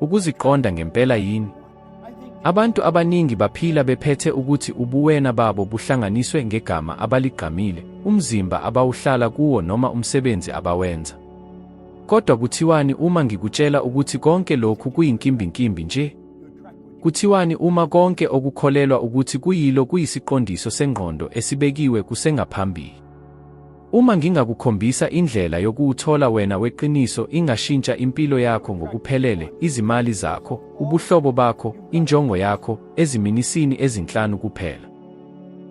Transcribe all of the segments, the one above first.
Ukuziqonda ngempela yini? Abantu abaningi baphila bephethe ukuthi ubuwena babo buhlanganiswe ngegama abaligqamile, umzimba abawuhlala kuwo noma umsebenzi abawenza. Kodwa kuthiwani uma ngikutshela ukuthi konke lokhu kuyinkimbinkimbi nje? Kuthiwani uma konke okukholelwa ukuthi kuyilo kuyisiqondiso sengqondo esibekiwe kusengaphambili? Uma ngingakukhombisa indlela yokuwuthola wena weqiniso ingashintsha impilo yakho ngokuphelele, izimali zakho, ubuhlobo bakho, injongo yakho, eziminisini ezinhlanu kuphela.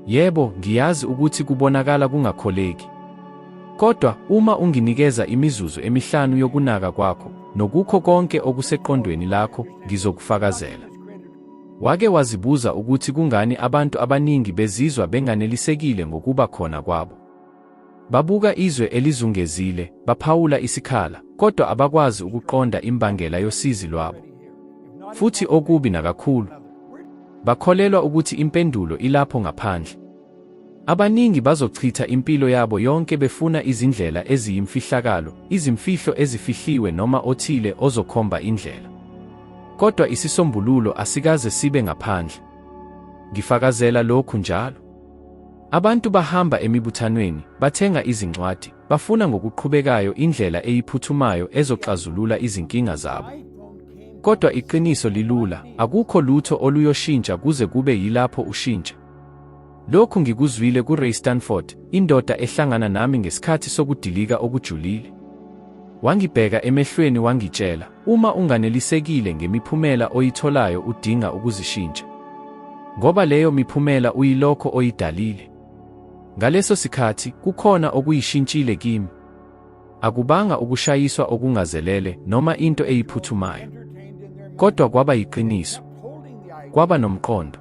Yebo, ngiyazi ukuthi kubonakala kungakholeki. Kodwa, uma unginikeza imizuzu emihlanu yokunaka kwakho, nokukho konke okuseqondweni lakho, ngizokufakazela. Wake wazibuza ukuthi kungani abantu abaningi bezizwa benganelisekile ngokuba khona kwabo? Babuka izwe elizungezile, baphawula isikhala, kodwa abakwazi ukuqonda imbangela yosizi lwabo. Futhi okubi nakakhulu, bakholelwa ukuthi impendulo ilapho ngaphandle. Abaningi bazochitha impilo yabo yonke befuna izindlela eziyimfihlakalo, izimfihlo ezifihliwe noma othile ozokhomba indlela. Kodwa isisombululo asikaze sibe ngaphandle. Ngifakazela lokhu njalo. Abantu bahamba emibuthanweni, bathenga izincwadi, bafuna ngokuqhubekayo indlela eyiphuthumayo ezoxazulula izinkinga zabo. Kodwa iqiniso lilula, akukho lutho oluyoshintsha kuze kube yilapho ushintsha. Lokhu ngikuzwile kuRay Stanford, indoda ehlangana nami ngesikhathi sokudilika okujulile. Wangibheka emehlweni wangitshela, uma unganelisekile ngemiphumela oyitholayo udinga ukuzishintsha. Ngoba leyo miphumela uyilokho oyidalile. Ngaleso sikhathi, kukhona okuyishintshile kimi. Akubanga ukushayiswa okungazelele noma into eyiphuthumayo. Kodwa kwaba yiqiniso. Kwaba nomqondo.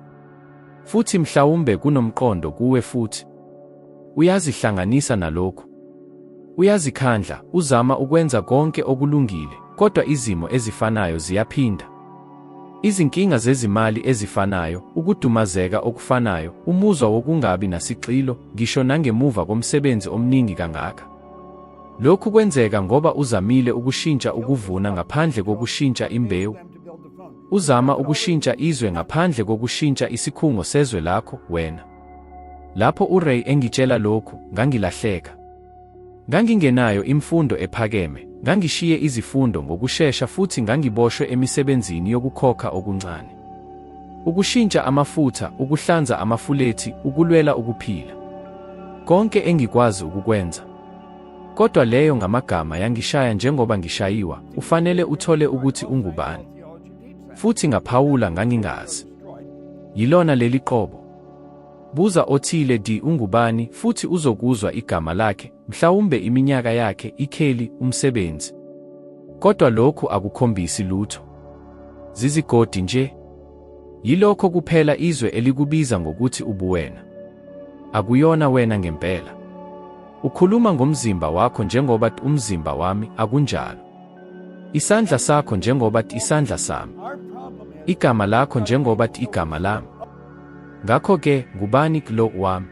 Futhi mhlawumbe kunomqondo kuwe futhi. Uyazihlanganisa nalokhu. Uyazikhandla, uzama ukwenza konke okulungile, kodwa izimo ezifanayo ziyaphinda. Izinkinga zezimali ezifanayo, ukudumazeka okufanayo, umuzwa wokungabi nasicilo, ngisho nangemuva komsebenzi omningi kangaka. Lokhu kwenzeka ngoba uzamile ukushintsha ukuvuna ngaphandle kokushintsha imbewu. Uzama ukushintsha izwe ngaphandle kokushintsha isikhungo sezwe lakho, wena. Lapho uRay engitshela lokhu, ngangilahleka. Ngangingenayo imfundo ephakeme, ngangishiye izifundo ngokushesha futhi ngangiboshwe emisebenzini yokukhokha okuncane. Ukushintsha amafutha, ukuhlanza amafulethi, ukulwela ukuphila. Konke engikwazi ukukwenza. Kodwa leyo ngamagama yangishaya njengoba ngishayiwa, ufanele uthole ukuthi ungubani. Futhi ngaphawula ngangingazi. Yilona leli qobo. Buza othile di ungubani futhi uzokuzwa igama lakhe, mhlawumbe iminyaka yakhe, ikheli, umsebenzi. Kodwa lokhu akukhombisi lutho. Zizigodi nje. Yilokho kuphela izwe elikubiza ngokuthi ubuwena. Akuyona wena ngempela. Ukhuluma ngomzimba wakho njengoba umzimba wami, akunjalo. Isandla sakho njengoba isandla sami. Igama lakho njengoba igama lami. Ngakho-ke, ngubani lo wami?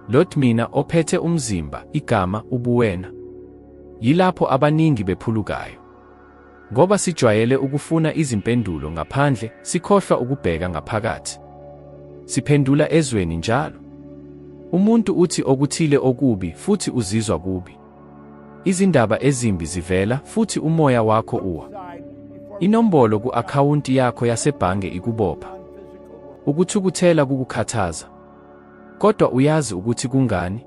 Lot mina ophethe umzimba, igama, ubuwena. Yilapho abaningi bephulukayo. Ngoba sijwayele ukufuna izimpendulo ngaphandle, sikhohlwa ukubheka ngaphakathi. Siphendula ezweni njalo. Umuntu uthi okuthile okubi futhi uzizwa kubi. Izindaba ezimbi zivela futhi umoya wakho uwa. Inombolo ku-akhawunti yakho yasebhange ikubopha. Ukuthukuthela kukukhathaza. Kodwa uyazi ukuthi kungani?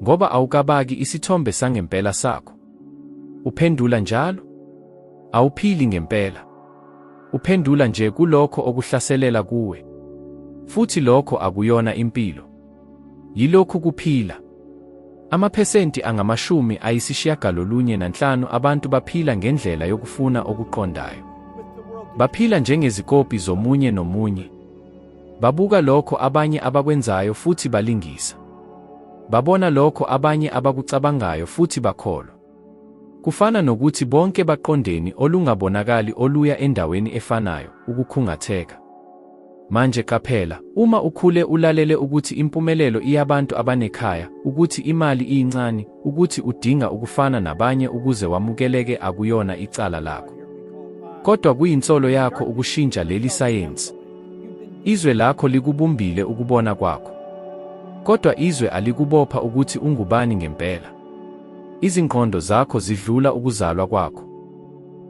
Ngoba awukabaki isithombe sangempela sakho. Uphendula njalo? Awuphili ngempela. Uphendula nje kulokho okuhlaselela kuwe. Futhi lokho akuyona impilo. Yilokhu kuphila. Amaphesenti angama-95 abantu baphila ngendlela yokufuna okuqondayo. Baphila njengezikopi zomunye nomunye. Babuka lokho abanye abakwenzayo futhi balingisa. Babona lokho abanye abakucabangayo futhi bakholwa. Kufana nokuthi bonke baqondeni olungabonakali oluya endaweni efanayo, ukukhungatheka. Manje qaphela, uma ukhule ulalele ukuthi impumelelo iyabantu abanekhaya, ukuthi imali iyincane, ukuthi udinga ukufana nabanye ukuze wamukeleke akuyona icala lakho. Kodwa kuyinsolo yakho ukushintsha leli sayensi. Izwe lakho likubumbile ukubona kwakho. Kodwa izwe alikubopha ukuthi ungubani ngempela. Izingqondo zakho zidlula ukuzalwa kwakho.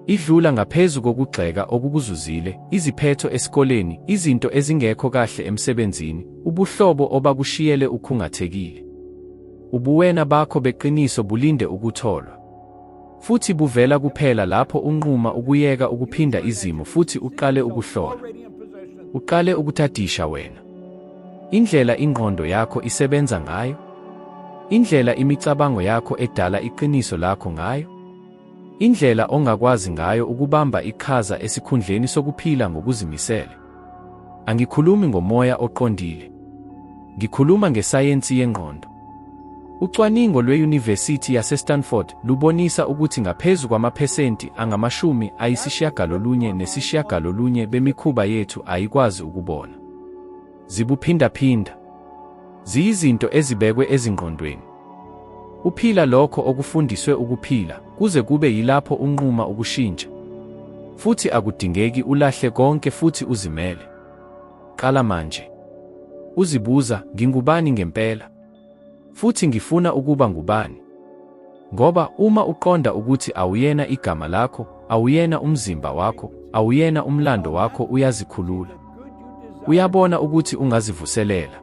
Idlula ngaphezu kokugxeka okukuzuzile, iziphetho esikoleni, izinto ezingekho kahle emsebenzini, ubuhlobo obakushiyele ukhungathekile. Ubuwena bakho beqiniso bulinde ukutholwa. Futhi buvela kuphela lapho unquma ukuyeka ukuphinda izimo futhi uqale ukuhlola. Uqale ukutadisha wena. Indlela ingqondo yakho isebenza ngayo. Indlela imicabango yakho edala iqiniso lakho ngayo. Indlela ongakwazi ngayo ukubamba iqhaza esikhundleni sokuphila ngokuzimisele. Angikhulumi ngomoya oqondile. Ngikhuluma ngesayensi yengqondo. Ucwaningo lweYunivesithi yaseStanford lubonisa ukuthi ngaphezu kwamaphesenti angama-99 bemikhuba yethu ayikwazi ukubona. Zibuphindaphinda. Ziyizinto ezibekwe ezingqondweni. Uphila lokho okufundiswe ukuphila kuze kube yilapho unquma ukushintsha. Futhi akudingeki ulahle konke futhi uzimele. Qala manje. Uzibuza, ngingubani ngempela? Futhi ngifuna ukuba ngubani? Ngoba uma uqonda ukuthi awuyena igama lakho, awuyena umzimba wakho, awuyena umlando wakho uyazikhulula. Uyabona ukuthi ungazivuselela.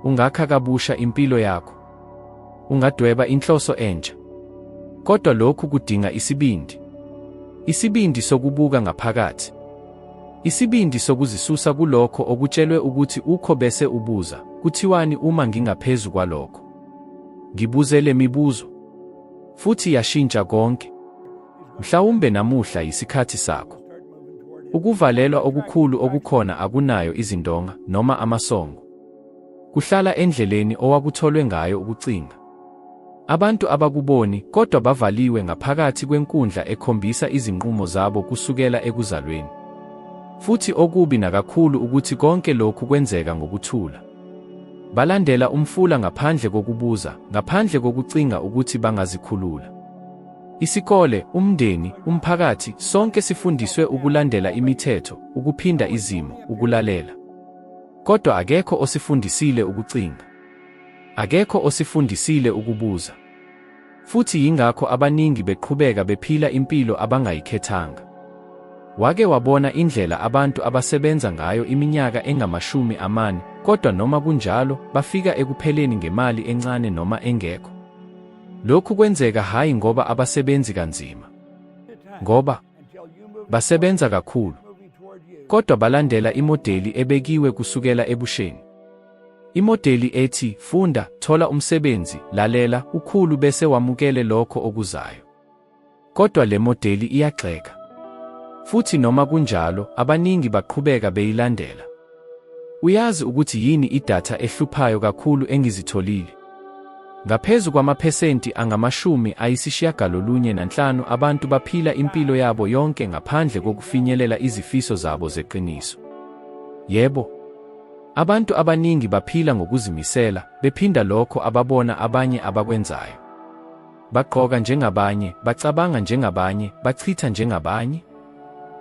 Ungakha kabusha impilo yakho. Ungadweba inhloso entsha. Kodwa lokhu kudinga isibindi. Isibindi sokubuka ngaphakathi. Isibindi sokuzisusa kulokho okutshelwe ukuthi ukho bese ubuza, kuthiwani uma ngingaphezu kwalokho? Ngibuze le mibuzo. Futhi yashintsha konke. Mhlawumbe namuhla yisikhathi sakho. Ukuvalelwa okukhulu okukhona akunayo izindonga noma amasongo. Kuhlala endleleni owakutholwe ngayo ukucinga. Abantu abakuboni kodwa bavaliwe ngaphakathi kwenkundla ekhombisa izinqumo zabo kusukela ekuzalweni. Futhi okubi nakakhulu ukuthi konke lokhu kwenzeka ngokuthula. Balandela umfula ngaphandle kokubuza, ngaphandle kokucinga ukuthi bangazikhulula. Isikole, umndeni, umphakathi, sonke sifundiswe ukulandela imithetho, ukuphinda izimo, ukulalela. Kodwa akekho osifundisile ukucinga. Akekho osifundisile ukubuza. Futhi yingakho abaningi beqhubeka bephila impilo abangayikhethanga. Wake wabona indlela abantu abasebenza ngayo iminyaka engama-40 kodwa noma kunjalo bafika ekupheleni ngemali encane noma engekho? Lokhu kwenzeka hhayi ngoba abasebenzi kanzima. Ngoba basebenza kakhulu. Kodwa balandela imodeli ebekiwe kusukela ebusheni. Imodeli ethi, funda, thola umsebenzi, lalela, ukhulu bese wamukele lokho okuzayo. Kodwa le modeli iyagxeka. Futhi noma kunjalo, abaningi baqhubeka beyilandela. Uyazi ukuthi yini idatha ehluphayo kakhulu engizitholile? Ngaphezu kwamaphesenti angama-95 abantu baphila impilo yabo yonke ngaphandle kokufinyelela izifiso zabo zeqiniso. Yebo. Abantu abaningi baphila ngokuzimisela, bephinda lokho ababona abanye abakwenzayo. Bagqoka njengabanye, bacabanga njengabanye, bachitha njengabanye.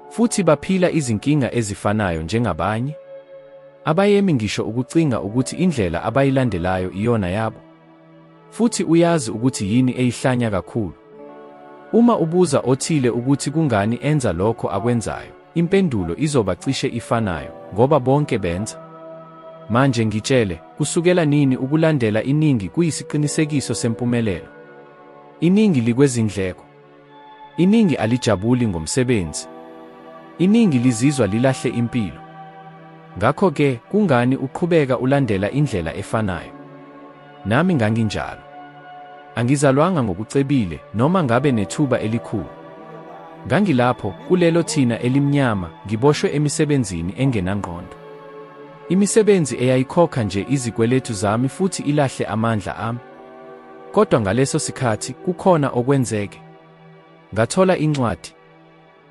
Futhi baphila izinkinga ezifanayo njengabanye. Abayemi ngisho ukucinga ukuthi indlela abayilandelayo iyona yabo. Futhi uyazi ukuthi yini eyihlanya kakhulu? Uma ubuza othile ukuthi kungani enza lokho akwenzayo, impendulo izoba cishe ifanayo, ngoba bonke benza. Manje ngitshele, kusukela nini ukulandela iningi kuyisiqinisekiso sempumelelo? Iningi likwezindleko. Iningi alijabuli ngomsebenzi. Iningi lizizwa lilahle impilo. Ngakho-ke, kungani uqhubeka ulandela indlela efanayo? Nami nganginjalo. Angizalwanga ngokucebile noma ngabe nethuba elikhulu. Ngangilapho, kulelo thina elimnyama, ngiboshwe emisebenzini engenangqondo. Imisebenzi eyayikhokha nje izikweletu zami futhi ilahle amandla ami. Kodwa ngaleso sikhathi, kukhona okwenzeke. Ngathola incwadi.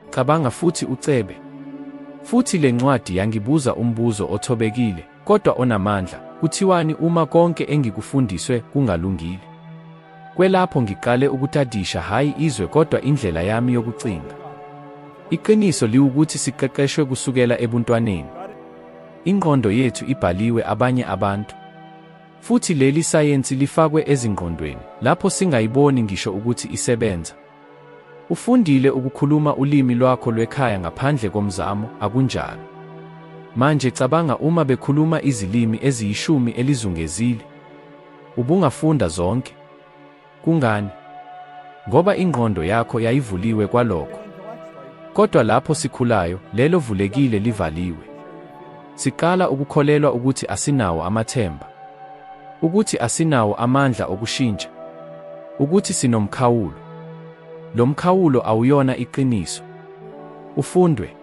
Cabanga futhi ucebe. Futhi le ncwadi yangibuza umbuzo othobekile, kodwa onamandla, kuthiwani uma konke engikufundiswe kungalungile? Kwelapho ngiqale ukutadisha hhayi izwe kodwa indlela yami yokucinga. Iqiniso liwukuthi siqeqeshwe kusukela ebuntwaneni. Ingqondo yethu ibhaliwe abanye abantu. Futhi leli sayensi lifakwe ezingqondweni, lapho singayiboni ngisho ukuthi isebenza. Ufundile ukukhuluma ulimi lwakho lwekhaya ngaphandle komzamo, akunjalo? Manje cabanga uma bekhuluma izilimi eziyishumi elizungezile. Ubungafunda zonke. Kungani? Ngoba ingqondo yakho yayivuliwe kwalokho. Kodwa lapho sikhulayo, lelo vulekile livaliwe. Siqala ukukholelwa ukuthi asinawo amathemba. Ukuthi asinawo amandla okushintsha. Ukuthi sinomkhawulo. Lo mkhawulo awuyona iqiniso. Ufundwe.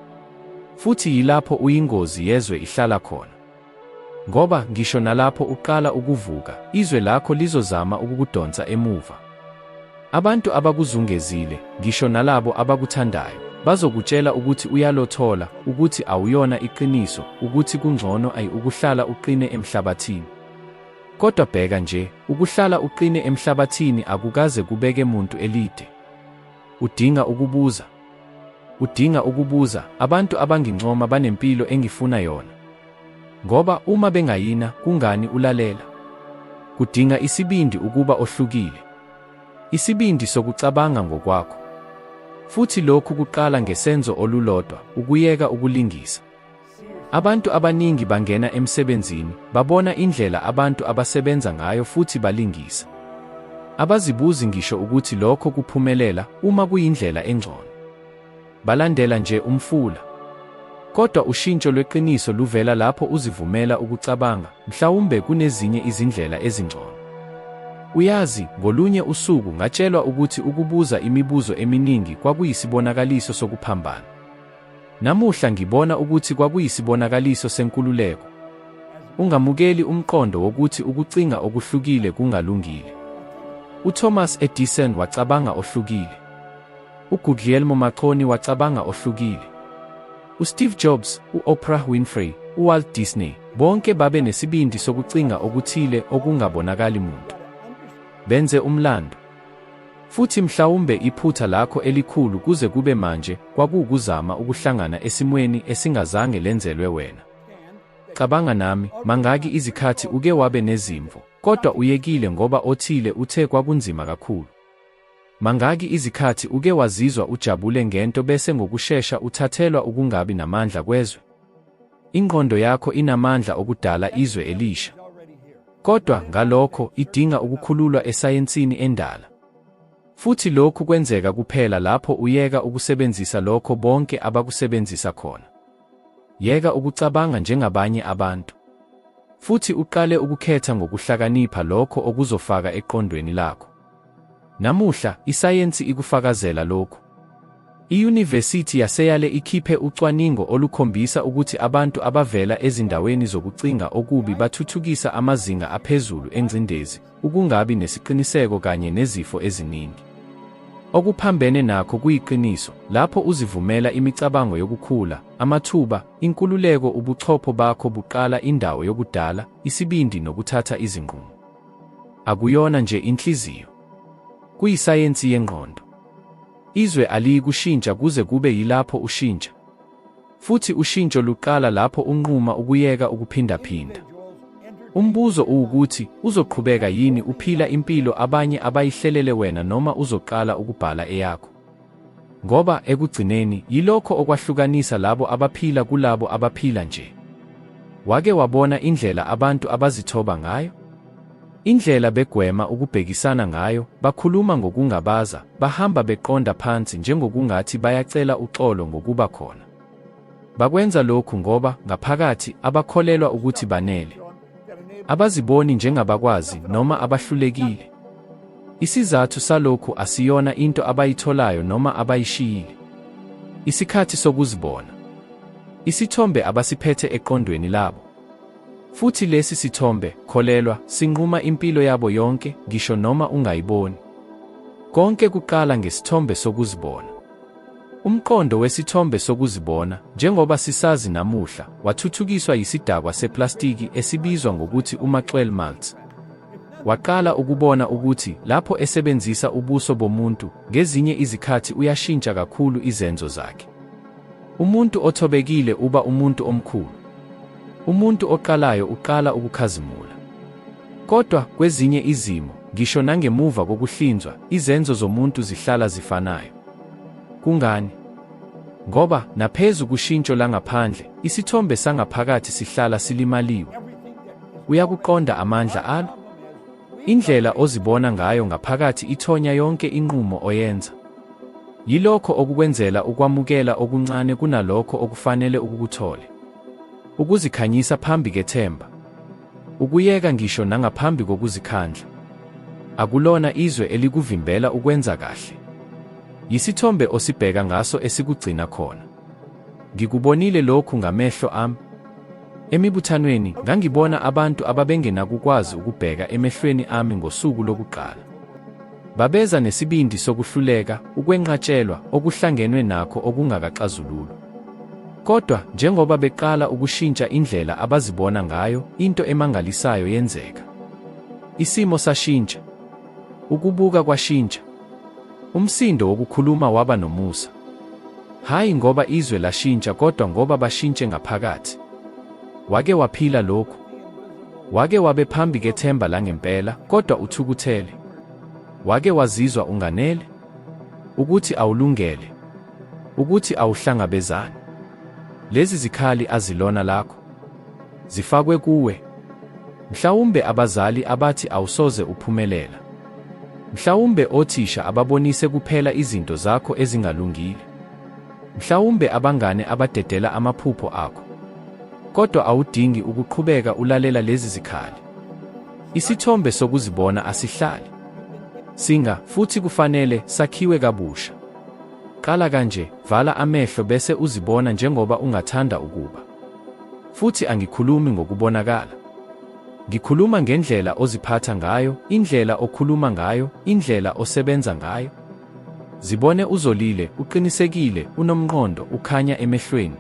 Futhi yilapho uyingozi yezwe ihlala khona. Ngoba, ngisho nalapho uqala ukuvuka, izwe lakho lizozama ukukudonsa emuva. Abantu abakuzungezile, ngisho nalabo abakuthandayo, bazokutshela ukuthi uyalothola, ukuthi awuyona iqiniso, ukuthi kungcono ay ukuhlala uqine emhlabathini. Kodwa bheka nje, ukuhlala uqine emhlabathini akukaze kubeke muntu elide. Udinga ukubuza. Udinga ukubuza, abantu abangincoma banempilo engifuna yona. Ngoba uma bengayina, kungani ulalela? Kudinga isibindi ukuba ohlukile. Isibindi sokucabanga ngokwakho. Futhi lokhu kuqala ngesenzo olulodwa, ukuyeka ukulingisa. Abantu abaningi bangena emsebenzini, babona indlela abantu abasebenza ngayo futhi balingisa. Abazibuzi ngisho ukuthi lokho kuphumelela uma kuyindlela engcono. Balandela nje umfula. Kodwa ushintsho lweqiniso luvela lapho uzivumela ukucabanga, mhlawumbe kunezinye izindlela ezingcono. Uyazi, ngolunye usuku ngatshelwa ukuthi ukubuza imibuzo eminingi kwakuyisibonakaliso sokuphambana. Namuhla ngibona ukuthi kwakuyisibonakaliso senkululeko. Ungamukeli umqondo wokuthi ukucinga okuhlukile kungalungile. UThomas Edison wacabanga ohlukile. UGuglielmo Marconi wacabanga ohlukile. USteve Jobs, u-Oprah Winfrey, uWalt Disney, bonke babe nesibindi sokucinga okuthile okungabonakali muntu. Benze umlando. Futhi mhlawumbe iphutha lakho elikhulu kuze kube manje kwakuwukuzama ukuhlangana esimweni esingazange lenzelwe wena. Cabanga nami, mangaki izikhathi uke wabe nezimvo, kodwa uyekile ngoba othile uthe kwakunzima kakhulu. Mangaki izikhathi uke wazizwa ujabule ngento bese ngokushesha uthathelwa ukungabi namandla kwezwe? Ingqondo yakho inamandla okudala izwe elisha. Kodwa, ngalokho, idinga ukukhululwa esayensini endala. Futhi lokhu kwenzeka kuphela lapho uyeka ukusebenzisa lokho bonke abakusebenzisa khona. Yeka ukucabanga njengabanye abantu. Futhi uqale ukukhetha ngokuhlakanipha lokho okuzofaka eqondweni lakho. Namuhla, isayensi ikufakazela lokhu. Iyunivesithi yaseYale ikhiphe ucwaningo olukhombisa ukuthi abantu abavela ezindaweni zokucinga okubi bathuthukisa amazinga aphezulu engcindezi, ukungabi nesiqiniseko kanye nezifo eziningi. Okuphambene nakho kuyiqiniso, lapho uzivumela imicabango yokukhula, amathuba, inkululeko ubuchopho bakho buqala indawo yokudala, isibindi nokuthatha izinqumo. Akuyona nje inhliziyo. Kuyisayensi yengqondo. Izwe aliyikushintsha kuze kube yilapho ushintsha. Futhi ushintsho luqala lapho unquma ukuyeka ukuphindaphinda. Umbuzo uwukuthi, uzoqhubeka yini uphila impilo abanye abayihlelele wena noma uzoqala ukubhala eyakho? Ngoba, ekugcineni, yilokho okwahlukanisa labo abaphila kulabo abaphila nje. Wake wabona indlela abantu abazithoba ngayo? Indlela begwema ukubhekisana ngayo, bakhuluma ngokungabaza, bahamba beqonda phansi njengokungathi bayacela uxolo ngokuba khona. Bakwenza lokhu ngoba, ngaphakathi, abakholelwa ukuthi banele. Abaziboni njengabakwazi noma abahlulekile. Isizathu salokhu asiyona into abayitholayo noma abayishiyile. Isikhathi sokuzibona. Isithombe abasiphethe eqondweni labo. Futhi lesi sithombe, kholelwa, sinquma impilo yabo yonke, ngisho noma ungayiboni. Konke kuqala ngesithombe sokuzibona. Umqondo wesithombe sokuzibona, njengoba sisazi namuhla, wathuthukiswa yisidakwa seplastiki esibizwa ngokuthi uMaxwell Maltz. Waqala ukubona ukuthi, lapho esebenzisa ubuso bomuntu, ngezinye izikhathi uyashintsha kakhulu izenzo zakhe. Umuntu othobekile uba umuntu omkhulu. Umuntu oqalayo uqala ukukhazimula. Kodwa, kwezinye izimo, ngisho nangemuva kokuhlinzwa, izenzo zomuntu zihlala zifanayo. Kungani? Ngoba, naphezu kushintsho langaphandle, isithombe sangaphakathi sihlala silimaliwe. Uyakuqonda amandla alo? Indlela ozibona ngayo ngaphakathi ithonya yonke inqumo oyenza. Yilokho okukwenzela ukwamukela okuncane kunalokho okufanele ukukuthole. Ukuzikhanyisa phambi kethemba. Ukuyeka ngisho nangaphambi kokuzikhandla. Akulona izwe elikuvimbela ukwenza kahle. Yisithombe osibheka ngaso esikugcina khona. Ngikubonile lokhu ngamehlo ami. Emibuthanweni, ngangibona abantu ababengenakukwazi ukubheka emehlweni ami ngosuku lokuqala. Babeza nesibindi sokuhluleka, ukwenqatshelwa, okuhlangenwe nakho okungakaxazululwa. Kodwa, njengoba beqala ukushintsha indlela abazibona ngayo, into emangalisayo yenzeka. Isimo sashintsha. Ukubuka kwashintsha. Umsindo wokukhuluma waba nomusa. Hhayi ngoba izwe lashintsha kodwa ngoba bashintshe ngaphakathi. Wake waphila lokhu? Wake wabe phambi kethemba langempela kodwa uthukuthele? Wake wazizwa unganele? Ukuthi awulungele? Ukuthi awuhlangabezani? Lezi zikhali azilona lakho. Zifakwe kuwe. Mhlawumbe abazali abathi awusoze uphumelela. Mhlawumbe othisha ababonise kuphela izinto zakho ezingalungile. Mhlawumbe abangane abadedela amaphupho akho. Kodwa awudingi ukuqhubeka ulalela lezi zikhali. Isithombe sokuzibona asihlali. Singa, futhi kufanele, sakhiwe kabusha. Qala kanje, vala amehlo bese uzibona njengoba ungathanda ukuba. Futhi angikhulumi ngokubonakala. Ngikhuluma ngendlela oziphatha ngayo, indlela okhuluma ngayo, indlela osebenza ngayo. Zibone uzolile, uqinisekile, unomqondo, ukhanya emehlweni.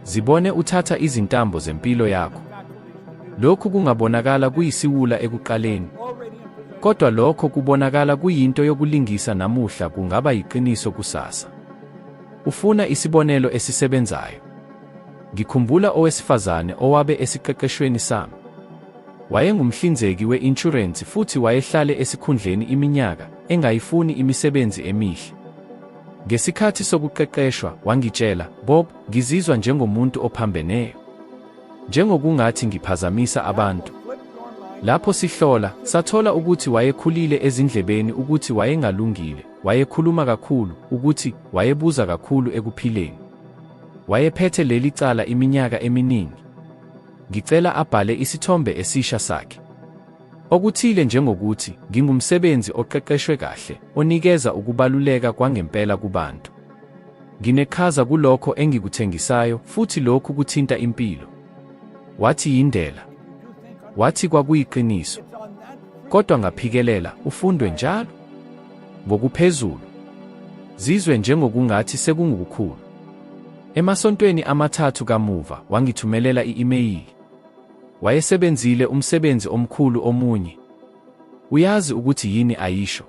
Zibone uthatha izintambo zempilo yakho. Lokhu kungabonakala kuyisiwula ekuqaleni. Kodwa lokho kubonakala kuyinto yokulingisa namuhla kungaba yiqiniso kusasa. Ufuna isibonelo esisebenzayo. Ngikhumbula owesifazane owabe esiqeqeshweni sami. Wayengumhlinzeki we-inshurensi futhi wayehlale esikhundleni iminyaka, engayifuni imisebenzi emihle. Ngesikhathi sokuqeqeshwa, wangitshela, Bob, ngizizwa njengomuntu ophambeneyo. Njengokungathi ngiphazamisa abantu. Lapho sihlola, sathola ukuthi wayekhulile ezindlebeni ukuthi wayengalungile, wayekhuluma kakhulu, ukuthi wayebuza kakhulu ekuphileni. Wayephethe leli cala iminyaka eminingi. Ngicela abhale isithombe esisha sakhe. Okuthile njengokuthi, ngingumsebenzi oqeqeshwe kahle, onikeza ukubaluleka kwangempela kubantu. Ngineqhaza kulokho engikuthengisayo futhi lokhu kuthinta impilo. Wathi yindela. Wathi kwakuyiqiniso. Kodwa ngaphikelela, ufundwe njalo. Ngokuphezulu. Zizwe njengokungathi sekungukukhulu. Emasontweni amathathu kamuva, wangithumelela i-imeyili. Wayesebenzile umsebenzi omkhulu omunye. Uyazi ukuthi yini ayisho?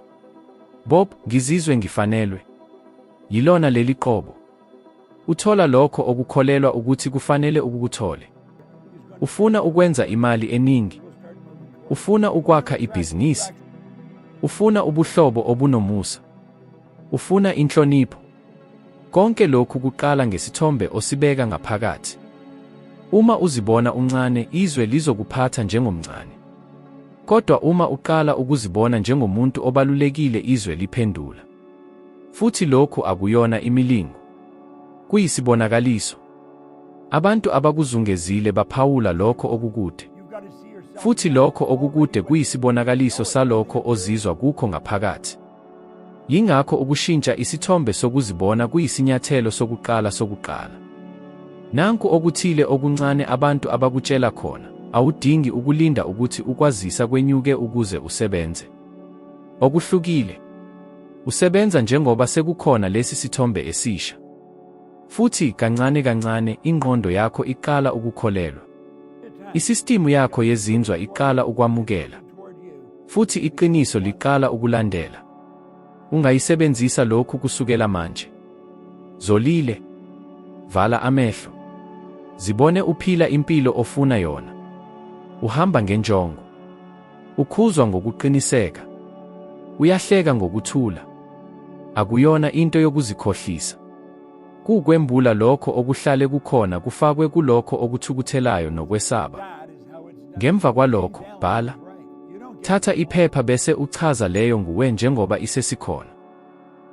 Bob, ngizizwe ngifanelwe. Yilona leli qobo. Uthola lokho okukholelwa ukuthi kufanele ukukuthole. Ufuna ukwenza imali eningi. Ufuna ukwakha ibhizinisi. Ufuna ubuhlobo obunomusa. Ufuna inhlonipho. Konke lokhu kuqala ngesithombe osibeka ngaphakathi. Uma uzibona uncane, izwe lizokuphatha njengomncane. Kodwa uma uqala ukuzibona njengomuntu obalulekile izwe liphendula. Futhi lokhu akuyona imilingo. Kuyisibonakaliso. Abantu abakuzungezile baphawula lokho okukude. Futhi lokho okukude kuyisibonakaliso salokho ozizwa kukho ngaphakathi. Yingakho ukushintsha isithombe sokuzibona kuyisinyathelo sokuqala sokuqala. Nanku okuthile okuncane abantu abakutshela khona, awudingi ukulinda ukuthi ukwazisa kwenyuke ukuze usebenze. Okuhlukile. Usebenza njengoba sekukhona lesi sithombe esisha. Futhi, kancane kancane, ingqondo yakho iqala ukukholelwa. Isistimu yakho yezinzwa iqala ukwamukela. Futhi iqiniso liqala ukulandela. Ungayisebenzisa lokhu kusukela manje. Zolile. Vala amehlo. Zibone uphila impilo ofuna yona. Uhamba ngenjongo. Ukhuzwa ngokuqiniseka. Uyahleka ngokuthula. Akuyona into yokuzikhohlisa. Kuwukwembula lokho okuhlale kukhona kufakwe kulokho okuthukuthelayo nokwesaba. Ngemva kwalokho, bhala. Thatha iphepha bese uchaza leyo nguwe njengoba isesikhona.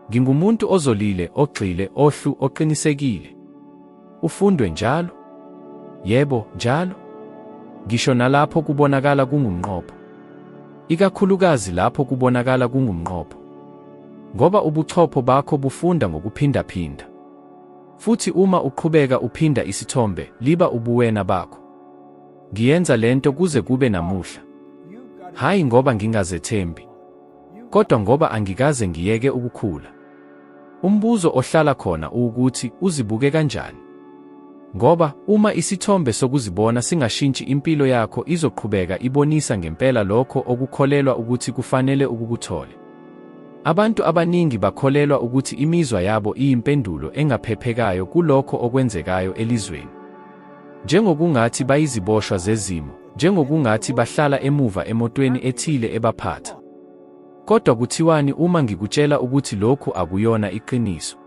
Ngingumuntu ozolile, ogxile, ohlu, oqinisekile. Ufundwe njalo? Yebo, njalo. Ngisho nalapho kubonakala kungumnqopho. Ikakhulukazi lapho kubonakala kungumnqopho. Ngoba ubuchopho bakho bufunda ngokuphindaphinda. Futhi uma uqhubeka uphinda isithombe, liba ubuwena bakho. Ngiyenza lento kuze kube namuhla. Hhayi ngoba ngingazethembi. Kodwa ngoba angikaze ngiyeke ukukhula. Umbuzo ohlala khona uwukuthi uzibuke kanjani? Ngoba uma isithombe sokuzibona singashintshi impilo yakho izoqhubeka ibonisa ngempela lokho okukholelwa ukuthi kufanele ukukuthole. Abantu abaningi bakholelwa ukuthi imizwa yabo iyimpendulo engaphephekayo kulokho okwenzekayo elizweni. Njengokungathi bayiziboshwa zezimo, njengokungathi bahlala emuva emotweni ethile ebaphatha. Kodwa kuthiwani uma ngikutshela ukuthi lokhu akuyona iqiniso?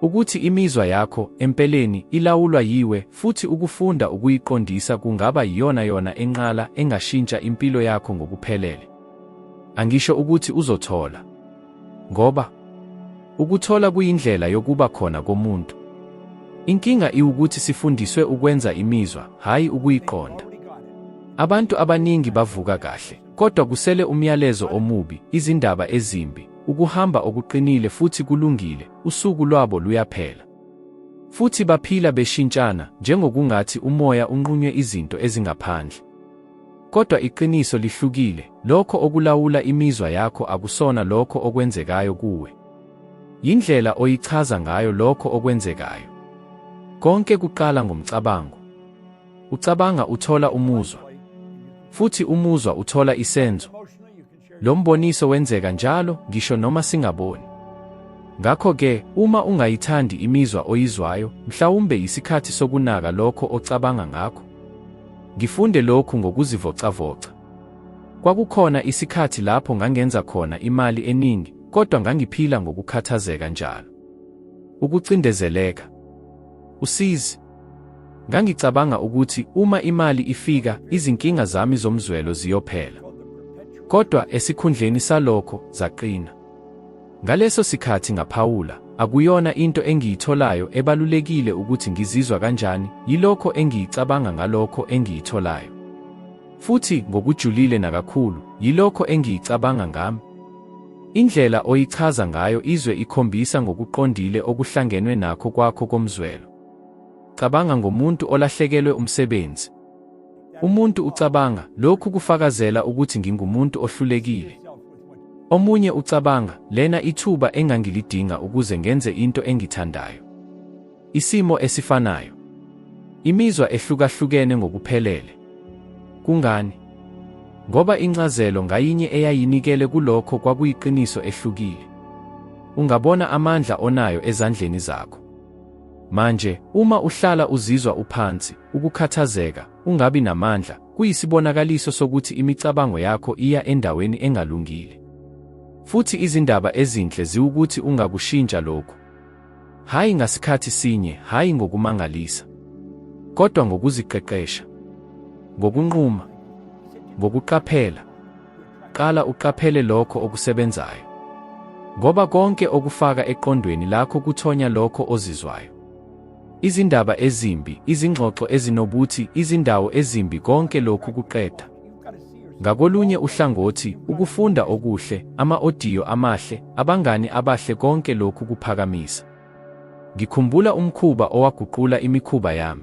Ukuthi imizwa yakho, empeleni, ilawulwa yiwe, futhi ukufunda ukuyiqondisa kungaba yiyona yona enqala engashintsha impilo yakho ngokuphelele. Angisho ukuthi uzothola. Ngoba ukuthola kuyindlela yokuba khona komuntu. Inkinga iwukuthi sifundiswe ukwenza imizwa, hhayi ukuyiqonda. Abantu abaningi bavuka kahle, kodwa kusele umyalezo omubi, izindaba ezimbi, ukuhamba okuqinile futhi kulungile, usuku lwabo luyaphela. Futhi baphila beshintshana, njengokungathi umoya unqunywe izinto ezingaphandle. Kodwa iqiniso lihlukile, lokho okulawula imizwa yakho akusona lokho okwenzekayo kuwe. Yindlela oyichaza ngayo lokho okwenzekayo. Konke kuqala ngomcabango. Ucabanga uthola umuzwa. Futhi umuzwa uthola isenzo. Lo mboniso wenzeka njalo, ngisho noma singaboni. Ngakho-ke, uma ungayithandi imizwa oyizwayo, mhlawumbe yisikhathi sokunaka lokho ocabanga ngakho. Ngifunde lokhu ngokuzivocavoca. Kwakukhona isikhathi lapho ngangenza khona imali eningi, kodwa ngangiphila ngokukhathazeka njalo. Ukucindezeleka. Usizi. Ngangicabanga ukuthi uma imali ifika, izinkinga zami zomzwelo ziyophela. Kodwa esikhundleni salokho, zaqina. Ngaleso sikhathi ngaphawula, akuyona into engiyitholayo ebalulekile ukuthi ngizizwa kanjani, yilokho engiyicabanga ngalokho engiyitholayo. Futhi, ngokujulile nakakhulu, yilokho engiyicabanga ngami. Indlela oyichaza ngayo izwe ikhombisa ngokuqondile okuhlangenwe nakho kwakho komzwelo. Cabanga ngomuntu olahlekelwe umsebenzi. Umuntu ucabanga, lokhu kufakazela ukuthi ngingumuntu ohlulekile. Omunye ucabanga, lena ithuba engangilidinga ukuze ngenze into engithandayo. Isimo esifanayo. Imizwa ehlukahlukene ngokuphelele. Kungani? Ngoba incazelo ngayinye eyayinikele kulokho kwakuyiqiniso ehlukile. Ungabona amandla onayo ezandleni zakho. Manje, uma uhlala uzizwa uphansi, ukukhathazeka, ungabi namandla, kuyisibonakaliso sokuthi imicabango yakho iya endaweni engalungile. Futhi izindaba ezinhle ziwukuthi ungakushintsha lokhu. Hhayi ngasikhathi sinye, hhayi ngokumangalisa. Kodwa ngokuziqeqesha. Ngokunquma. Ngokuqaphela. Qala uqaphele lokho okusebenzayo. Ngoba konke okufaka eqondweni lakho kuthonya lokho ozizwayo. Izindaba ezimbi, izingxoxo ezinobuthi, izindawo ezimbi konke lokhu kuqeda. Ngakolunye uhlangothi, ukufunda okuhle, ama-odiyo amahle, abangani abahle konke lokhu kuphakamisa. Ngikhumbula umkhuba owaguqula imikhuba yami.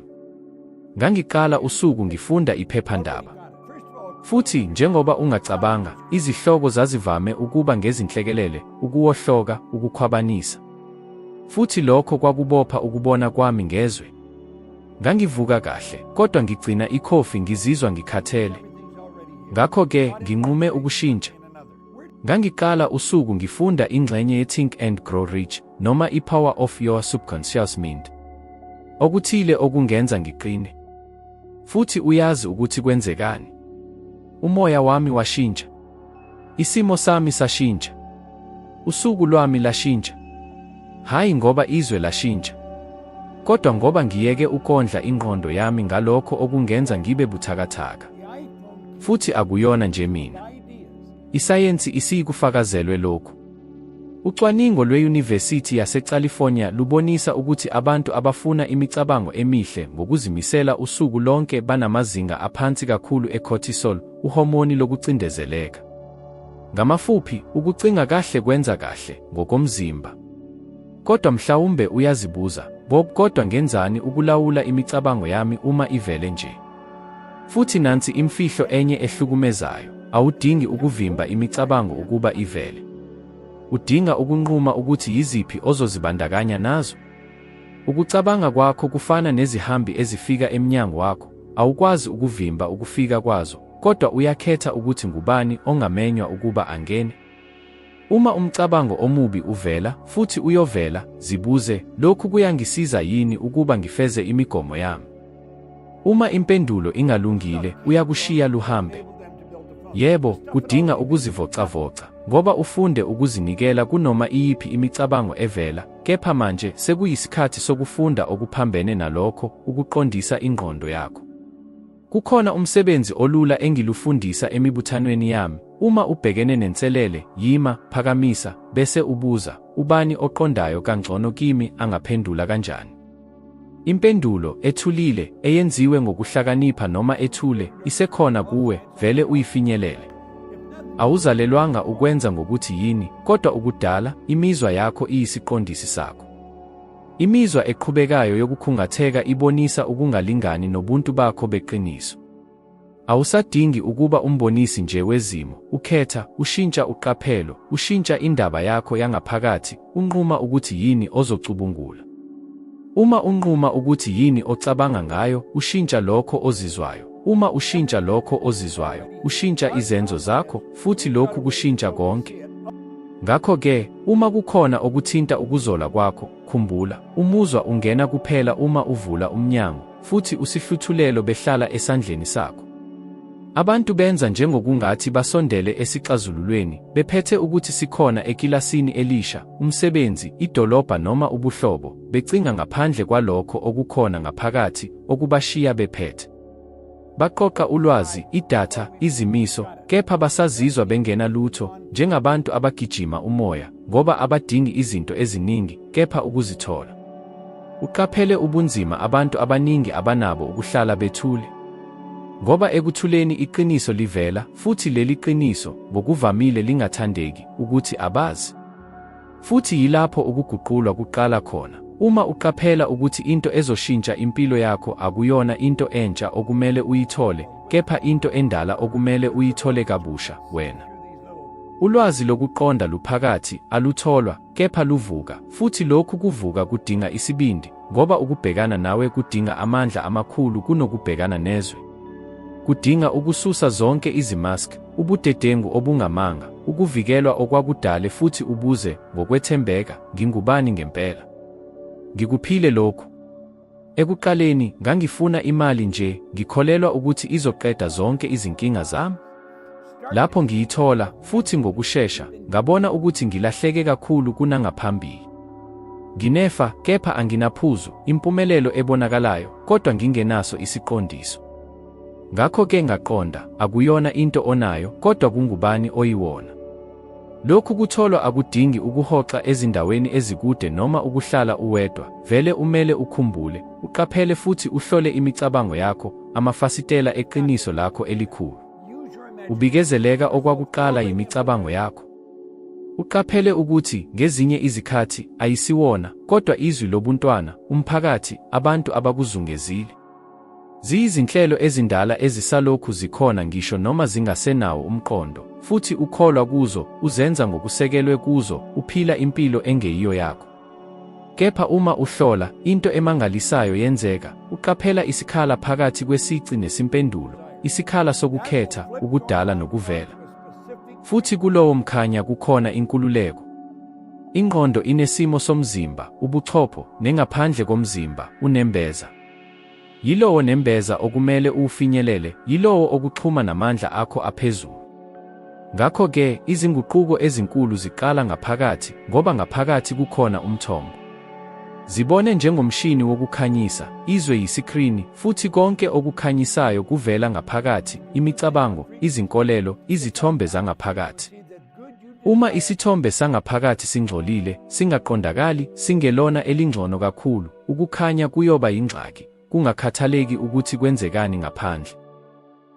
Ngangiqala usuku ngifunda iphephandaba. Futhi, njengoba ungacabanga, izihloko zazivame ukuba ngezinhlekelele, ukuwohloka, ukukhwabanisa. Futhi lokho kwakubopha ukubona kwami ngezwe. Ngangivuka kahle, kodwa ngigcina ikhofi ngizizwa ngikhathele. Ngakho-ke, nginqume ukushintsha. Ngangiqala usuku ngifunda ingxenye ye-Think and Grow Rich noma i-Power of Your Subconscious Mind. Okuthile okungenza ngiqine. Futhi uyazi ukuthi kwenzekani? Umoya wami washintsha. Isimo sami sashintsha. Usuku lwami lashintsha. Hhayi ngoba izwe lashintsha. Kodwa ngoba ngiyeke ukondla ingqondo yami ngalokho okungenza ngibe buthakathaka. Futhi akuyona nje mina. Isayensi isiyikufakazelwe lokhu. Ucwaningo lweYunivesithi yaseCalifornia lubonisa ukuthi abantu abafuna imicabango emihle ngokuzimisela usuku lonke banamazinga aphansi kakhulu e-cortisol, uhomoni lokucindezeleka. Ngamafuphi, ukucinga kahle kwenza kahle, ngokomzimba. Kodwa mhlawumbe uyazibuza, Bob kodwa ngenzani ukulawula imicabango yami uma ivele nje? Futhi nansi imfihlo enye ehlukumezayo, awudingi ukuvimba imicabango ukuba ivele. Udinga ukunquma ukuthi yiziphi ozozibandakanya nazo. Ukucabanga kwakho kufana nezihambi ezifika emnyango wakho, awukwazi ukuvimba ukufika kwazo, kodwa uyakhetha ukuthi ngubani ongamenywa ukuba angene. Uma umcabango omubi uvela, futhi uyovela, zibuze, lokhu kuyangisiza yini ukuba ngifeze imigomo yami? Uma impendulo ingalungile, uyakushiya luhambe. Yebo, kudinga ukuzivocavoca, ngoba ufunde ukuzinikela kunoma iyiphi imicabango evela, kepha manje sekuyisikhathi sokufunda okuphambene nalokho, ukuqondisa ingqondo yakho. Kukhona umsebenzi olula engilufundisa emibuthanweni yami, uma ubhekene nenselele, yima, phakamisa, bese ubuza, ubani oqondayo kangcono kimi angaphendula kanjani? Impendulo, ethulile, eyenziwe ngokuhlakanipha noma ethule, isekhona kuwe, vele uyifinyelele. Awuzalelwanga ukwenza ngokuthi yini, kodwa ukudala, imizwa yakho iyisiqondisi sakho. Imizwa eqhubekayo yokukhungatheka ibonisa ukungalingani nobuntu bakho beqiniso. Awusadingi ukuba umbonisi nje wezimo, ukhetha, ushintsha uqaphelo, ushintsha indaba yakho yangaphakathi, unquma ukuthi yini ozocubungula. Uma unquma ukuthi yini ocabanga ngayo, ushintsha lokho ozizwayo. Uma ushintsha lokho ozizwayo, ushintsha izenzo zakho, futhi lokhu kushintsha konke. Ngakho-ke, uma kukhona okuthinta ukuzola kwakho, khumbula, umuzwa ungena kuphela uma uvula umnyango, futhi usihluthulelo behlala esandleni sakho. Abantu benza njengokungathi basondele esixazululweni, bephethe ukuthi sikhona ekilasini elisha, umsebenzi, idolobha noma ubuhlobo, becinga ngaphandle kwalokho okukhona ngaphakathi, okubashiya bephethe. Baqoqa ulwazi, idatha, izimiso, kepha basazizwa bengena lutho, njengabantu abagijima umoya, ngoba abadingi izinto eziningi, kepha ukuzithola. Uqaphele ubunzima abantu abaningi abanabo ukuhlala bethule. Ngoba ekuthuleni iqiniso livela, futhi leli qiniso, ngokuvamile lingathandeki, ukuthi abazi. Futhi yilapho ukuguqulwa kuqala khona, uma uqaphela ukuthi into ezoshintsha impilo yakho akuyona into entsha okumele uyithole, kepha into endala okumele uyithole kabusha, wena. Ulwazi lokuqonda luphakathi, alutholwa, kepha luvuka, futhi lokhu kuvuka kudinga isibindi, ngoba ukubhekana nawe kudinga amandla amakhulu kunokubhekana nezwe. Kudinga ukususa zonke izimask, ubudedengu obungamanga, ukuvikelwa okwakudale futhi ubuze, ngokwethembeka, ngingubani ngempela? Ngikuphile lokhu. Ekuqaleni, ngangifuna imali nje, ngikholelwa ukuthi izoqeda zonke izinkinga zami. Lapho ngiyithola, futhi ngokushesha, ngabona ukuthi ngilahleke kakhulu kunangaphambili. Nginefa, kepha anginaphuzu, impumelelo ebonakalayo, kodwa ngingenaso isiqondiso. Ngakho-ke ngaqonda, akuyona into onayo, kodwa kungubani oyiwona. Lokhu kutholwa akudingi ukuhoxa ezindaweni ezikude noma ukuhlala uwedwa, vele umele ukhumbule, uqaphele futhi uhlole imicabango yakho, amafasitela eqiniso lakho elikhulu. Ubikezeleka okwakuqala yimicabango yakho. Uqaphele ukuthi, ngezinye izikhathi, ayisiwona, kodwa izwi lobuntwana, umphakathi, abantu abakuzungezile. Ziyizinhlelo ezindala ezisalokhu zikhona ngisho noma zingasenawo umqondo, futhi ukholwa kuzo, uzenza ngokusekelwe kuzo, uphila impilo engeyiyo yakho. Kepha uma uhlola, into emangalisayo yenzeka, uqaphela isikhala phakathi kwesici nesimpendulo, isikhala sokukhetha, ukudala nokuvela. Futhi kulowo mkhanya kukhona inkululeko. Ingqondo inesimo somzimba, ubuchopho, nengaphandle komzimba, unembeza. Yilowo nembeza okumele uwufinyelele, yilowo okuxhuma namandla akho aphezulu. Ngakho-ke, izinguquko ezinkulu ziqala ngaphakathi, ngoba ngaphakathi kukhona umthombo. Zibone njengomshini wokukhanyisa, izwe yisikrini, futhi konke okukhanyisayo kuvela ngaphakathi, imicabango, izinkolelo, izithombe zangaphakathi. Uma isithombe sangaphakathi singcolile, singaqondakali, singelona elingcono kakhulu, ukukhanya kuyoba yingxaki, kungakhathaleki ukuthi kwenzekani ngaphandle.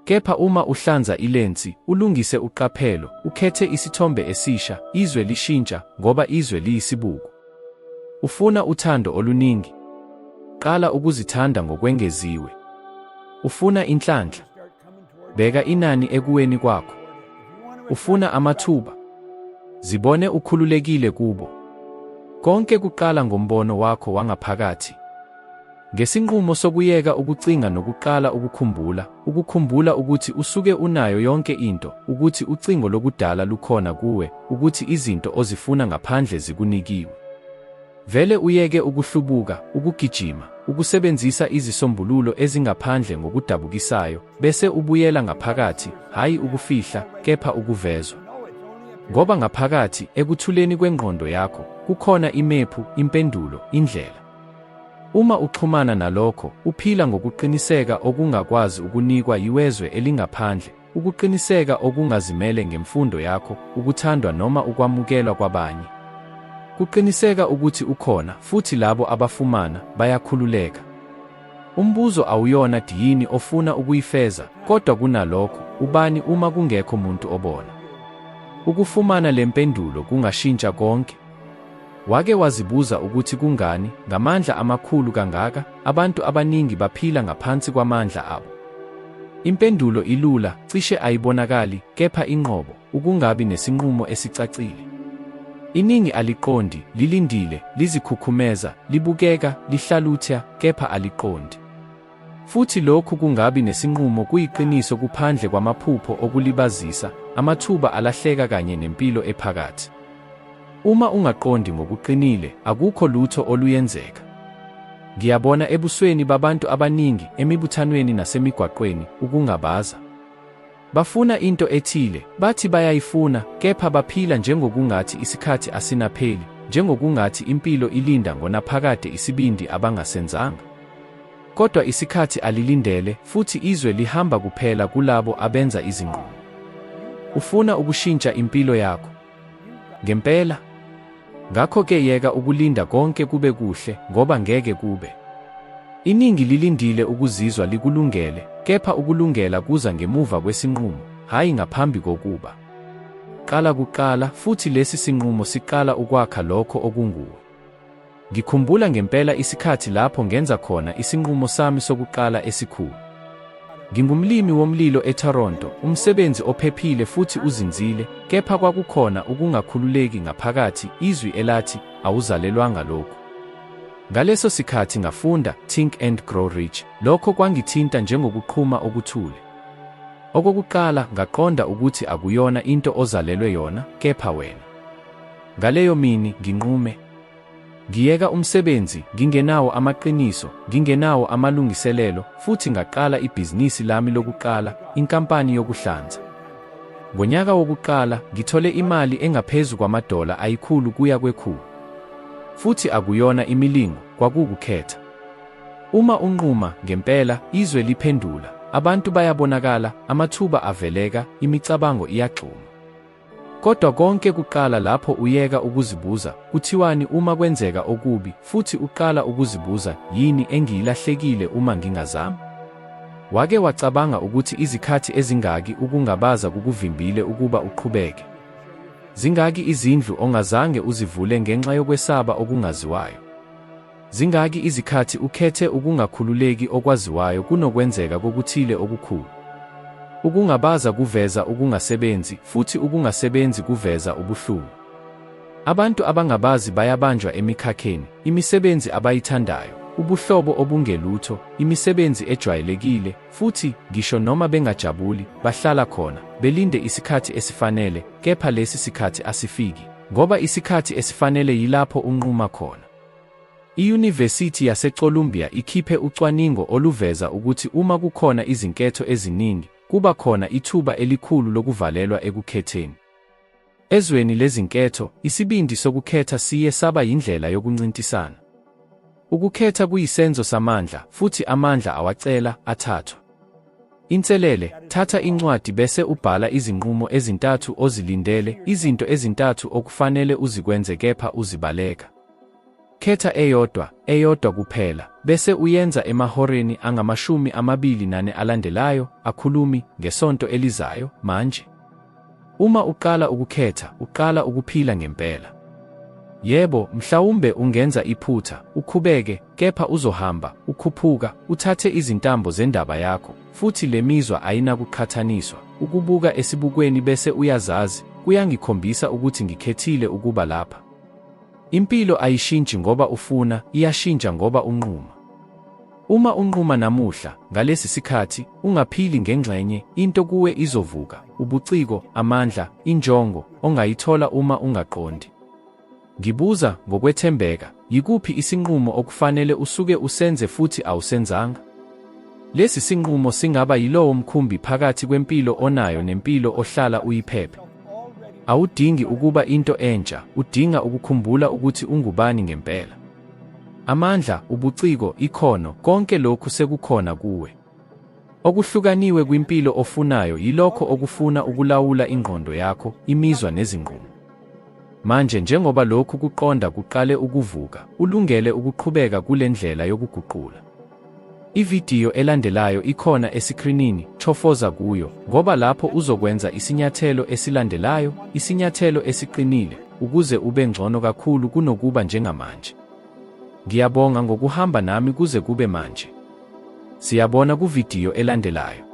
Kepha uma uhlanza ilensi, ulungise uqaphelo, ukhethe isithombe esisha, izwe lishintsha, ngoba izwe liyisibuko. Ufuna uthando oluningi? Qala ukuzithanda ngokwengeziwe. Ufuna inhlanhla? Beka inani ekuweni kwakho. Ufuna amathuba? Zibone ukhululekile kubo. Konke kuqala ngombono wakho wangaphakathi. Ngesinqumo sokuyeka ukucinga nokuqala ukukhumbula, ukukhumbula ukuthi usuke unayo yonke into, ukuthi ucingo lokudala lukhona kuwe, ukuthi izinto ozifuna ngaphandle zikunikiwe. Vele uyeke ukuhlubuka, ukugijima, ukusebenzisa izisombululo ezingaphandle ngokudabukisayo, bese ubuyela ngaphakathi, hhayi ukufihla, kepha ukuvezwa. Ngoba ngaphakathi, ekuthuleni kwengqondo yakho, kukhona imephu, impendulo, indlela. Uma uxhumana nalokho, uphila ngokuqiniseka okungakwazi ukunikwa yiwezwe elingaphandle, ukuqiniseka okungazimele ngemfundo yakho, ukuthandwa noma ukwamukelwa kwabanye. Kuqiniseka ukuthi ukhona, futhi labo abafumana, bayakhululeka. Umbuzo awuyona yini ofuna ukuyifeza, kodwa kunalokho, ubani uma kungekho muntu obona? Ukufumana le mpendulo kungashintsha konke. Wake wazibuza ukuthi kungani, ngamandla amakhulu kangaka, abantu abaningi baphila ngaphansi kwamandla abo? Impendulo ilula, cishe ayibonakali, kepha inqobo, ukungabi nesinqumo esicacile. Iningi aliqondi, lilindile, lizikhukhumeza, libukeka, lihlaluthya, kepha aliqondi. Futhi lokhu kungabi nesinqumo kuyiqiniso kuphandle kwamaphupho okulibazisa, amathuba alahleka kanye nempilo ephakathi. Uma ungaqondi ngokuqinile, akukho lutho oluyenzeka. Ngiyabona ebusweni babantu abaningi, emibuthanweni nasemigwaqweni, ukungabaza. Bafuna into ethile, bathi bayayifuna, kepha baphila njengokungathi isikhathi asinapheli, njengokungathi impilo ilinda ngonaphakade isibindi abangasenzanga. Kodwa isikhathi alilindele, futhi izwe lihamba kuphela kulabo abenza izinqumo. Ufuna ukushintsha impilo yakho? Ngempela? Ngakho-ke yeka ukulinda konke kube kuhle, ngoba ngeke kube. Iningi lilindile ukuzizwa likulungele, kepha ukulungela kuza ngemuva kwesinqumo, hhayi ngaphambi kokuba. Qala kuqala, futhi lesi sinqumo siqala ukwakha lokho okunguwe. Ngikhumbula ngempela isikhathi lapho ngenza khona isinqumo sami sokuqala esikhulu. Ngingumlimi womlilo eToronto, umsebenzi ophephile futhi uzinzile, kepha kwakukhona ukungakhululeki ngaphakathi, izwi elathi, Awuzalelwanga lokhu. Ngaleso sikhathi ngafunda Think and Grow Rich, lokho kwangithinta njengokuqhuma okuthule. Okokuqala ngaqonda ukuthi akuyona into ozalelwe yona, kepha wena. Ngaleyo mini nginqume. Ngiyeka umsebenzi, ngingenawo amaqiniso, ngingenawo amalungiselelo, futhi ngaqala ibhizinisi lami lokuqala, inkampani yokuhlanza. Ngonyaka wokuqala, ngithole imali engaphezu kwamadola ayikhulu kuya kwekhulu. Futhi akuyona imilingo, kwakuwukukhetha. Uma unquma, ngempela, izwe liphendula, abantu bayabonakala, amathuba aveleka, imicabango iyagxuma. Kodwa konke kuqala lapho uyeka ukuzibuza, Kuthiwani uma kwenzeka okubi, futhi uqala ukuzibuza, Yini engiyilahlekile uma ngingazama? Wake wacabanga ukuthi izikhathi ezingaki ukungabaza kukuvimbile ukuba uqhubeke? Zingaki izindlu ongazange uzivule ngenxa yokwesaba okungaziwayo? Zingaki izikhathi ukhethe ukungakhululeki okwaziwayo kunokwenzeka kokuthile okukhulu? Ukungabaza kuveza ukungasebenzi, futhi ukungasebenzi kuveza ubuhlungu. Abantu abangabazi bayabanjwa emikhakheni, imisebenzi abayithandayo, ubuhlobo obungelutho, imisebenzi ejwayelekile, futhi, ngisho noma bengajabuli, bahlala khona, belinde isikhathi esifanele, kepha lesi sikhathi asifiki. Ngoba isikhathi esifanele yilapho unquma khona. IYunivesithi yaseColumbia ikhiphe ucwaningo oluveza ukuthi uma kukhona izinketho eziningi, kuba khona ithuba elikhulu lokuvalelwa ekukhetheni. Ezweni lezinketho, isibindi sokukhetha siye saba yindlela yokuncintisana. Ukukhetha kuyisenzo samandla, futhi amandla awacela, athathwa. Inselele, Thatha incwadi bese ubhala izinqumo ezintathu ozilindele, izinto ezintathu okufanele uzikwenze kepha uzibaleka. Khetha eyodwa, eyodwa kuphela, bese uyenza emahoreni angama-24 alandelayo, akhulumi, ngesonto elizayo, manje. Uma uqala ukukhetha, uqala ukuphila ngempela. Yebo, mhlawumbe ungenza iphutha, ukhubeke, kepha uzohamba, ukhuphuka, uthathe izintambo zendaba yakho, futhi le mizwa ayinakuqhathaniswa, ukubuka esibukweni bese uyazazi, kuyangikhombisa ukuthi ngikhethile ukuba lapha. Impilo ayishintshi ngoba ufuna, iyashintsha ngoba unquma. Uma unquma namuhla, ngalesi sikhathi, ungaphili ngengxenye, into kuwe izovuka, ubuciko, amandla, injongo, ongayithola uma ungaqondi. Ngibuza, ngokwethembeka, yikuphi isinqumo okufanele usuke usenze futhi awusenzanga? Lesi sinqumo singaba yilowo mkhumbi phakathi kwempilo onayo nempilo ohlala uyiphephe. Awudingi ukuba into entsha, udinga ukukhumbula ukuthi ungubani ngempela. Amandla, ubuciko, ikhono, konke lokhu sekukhona kuwe. Okuhlukaniwe kwimpilo ofunayo yilokho okufuna ukulawula ingqondo yakho, imizwa nezinqumo. Manje njengoba lokhu kuqonda kuqale ukuvuka, ulungele ukuqhubeka kule ndlela yokuguqula. Ividiyo elandelayo ikhona esikrinini, chofoza kuyo, ngoba lapho uzokwenza isinyathelo esilandelayo, isinyathelo esiqinile, ukuze ube ngcono kakhulu kunokuba njengamanje. Ngiyabonga ngokuhamba nami kuze kube manje. Siyabona kuvidiyo elandelayo.